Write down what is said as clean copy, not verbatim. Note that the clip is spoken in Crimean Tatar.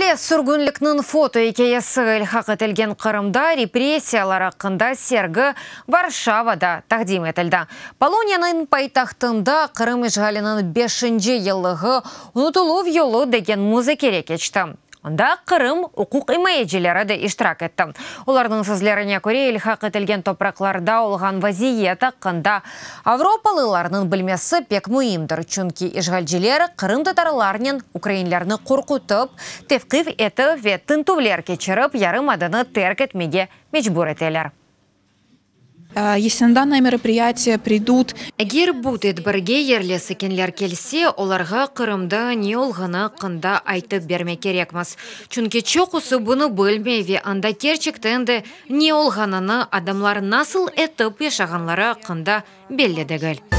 Böyle sürgünlikniñ foto ikâyesi ilhaq etilgen Qırımda repressiyalar aqqında sergi Varşavada taqdim etildi. Poloniyanıñ paytahtında Qırım işğaliniñ beşinci yıllığı unutıluv yolu degen muzakere keçti. Onda Qırım uquqimayecileri de iştirak etti. Olarnıñ sözlerine köre, ilhaq etilgen topraqlarda olğan vaziyet aqqında avropalılarnıñ bilmesi pek müimdir, çünki işğalciler qırımtatarlarnen ukrainlerni qorqutıp, tevqif etip ve tintüvler keçirip, yarımadanı terk etmege mecbur eteler. Если на данное мероприятие придут Eger bu tedbirge yerli sakinler kelse, olarğa Qırımda ne olğanı aqqında aytıp bermek kerekmiz. Çünki çoqusı bunı bilmey ve anda kerçekten de ne olğanını, adamlar nasıl etip yaşağanları aqqında belli degil.